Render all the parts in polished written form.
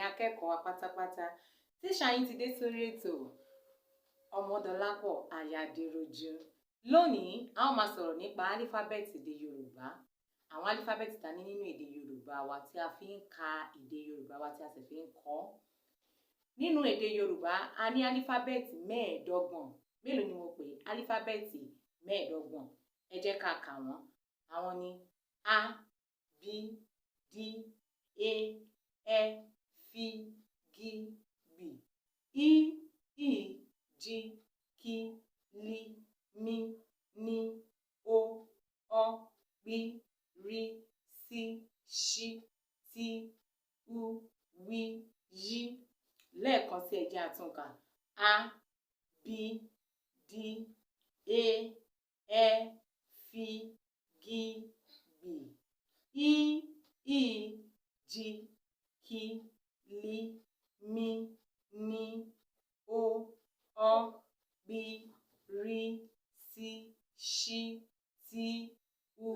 Akẹ́kọ̀ọ́ wa pátápátá. Tíṣà yín ti dé sórí ètò, Ọmọdọlápọ̀ Ayádéròjú. Lónìí, a ó máa sọ̀rọ̀ nípa álífábẹ́ẹ̀tì èdè Yorùbá. Àwọn álífábẹ́ẹ̀tì ta ní nínú èdè Yorùbá wa tí a fi ń ka èdè Yorùbá wa tí a sì fi ń kọ. Nínú èdè Yorùbá, a ní álífábẹ́ẹ̀tì 25. Mélòó ni mo pè? Álífábẹ́ẹ̀tì 25. Ẹ jẹ́ ká kà wọ́n. Àwọn ni A, B, D, E, F, G, B, I, I, J, K, L, M, N, O, Ọ, P, R, S, Ṣ, T, U, V, Y. Lẹ́ẹ̀kan sí, ẹ jẹ́ á tún kà. A, B, D, E, F, G, B, I, I, J, K, L, M, N, O, Ọ, P, R, S, Ṣ, T, U,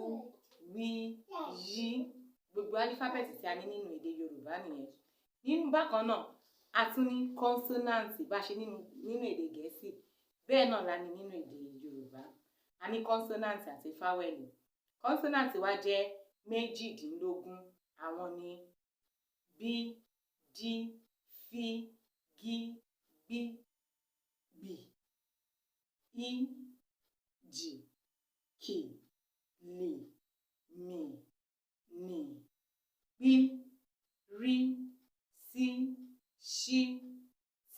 V, Y. Gbogbo álífábẹ́ẹ̀tì tí a ní nínú èdè Yorùbá nìyẹn. Nínú bákan náà, a tún ní kọ́nsọ́náǹtì bá ṣe nínú èdè Gẹ̀ẹ́sì. Bẹ́ẹ̀ náà la ní nínú èdè Yorùbá. A ní kọ́nsọ́náǹtì àti fáwẹ̀lì. Kọ́nsọ́náǹtì wa jẹ́ 18. Àwọn ni B, D, F, G, B, B, I, J, K, L, M, N, P, R, S, Ṣ, T,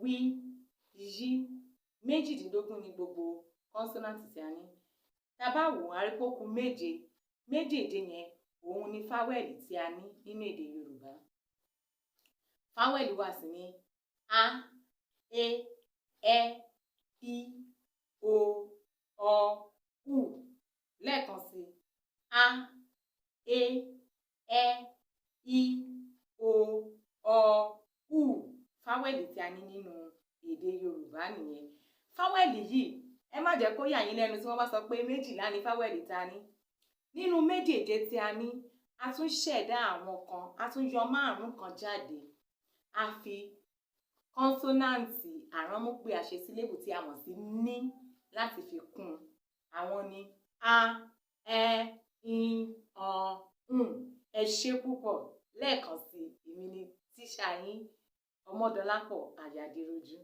W, Y. 18 ni gbogbo kọ́nsọ́náǹtì tí a ní. Tá a bá wò ó, a rí pé ó kù méje. Méjèèje yẹn, òun ni fáwẹ̀lì tí a ní nínú èdè Yorùbá. Fáwẹ̀lì wa sì ní A, E, Ẹ, I, O, Ọ, U. Lẹ́ẹ̀kan sí, A, E, Ẹ, I, O, Ọ, U. Fáwẹ̀lì tí a ní nínú èdè Yorùbá nìyẹn. Fáwẹ̀lì yìí, ẹ má jẹ́ kó yà yín lẹ́nu tí wọ́n bá sọ pé 12 ni fáwẹ̀lì tá a ní. Nínú méjèèje tí a ní, a tún ṣẹ̀dá àwọn kan, a tún yọ márùn-ún kan jáde. A fi kọ́nsọ́náǹtì àránmúpé àṣesílébù tí a mọ̀ sí ní láti fi kún un. Àwọn ni A, Ẹ, I, Ọ, Ù. Ẹ ṣé púpọ̀. Lẹ́ẹ̀kan sí, èmi ni tíṣà yín, Ọmọdọlápọ̀ Ayádéròjú.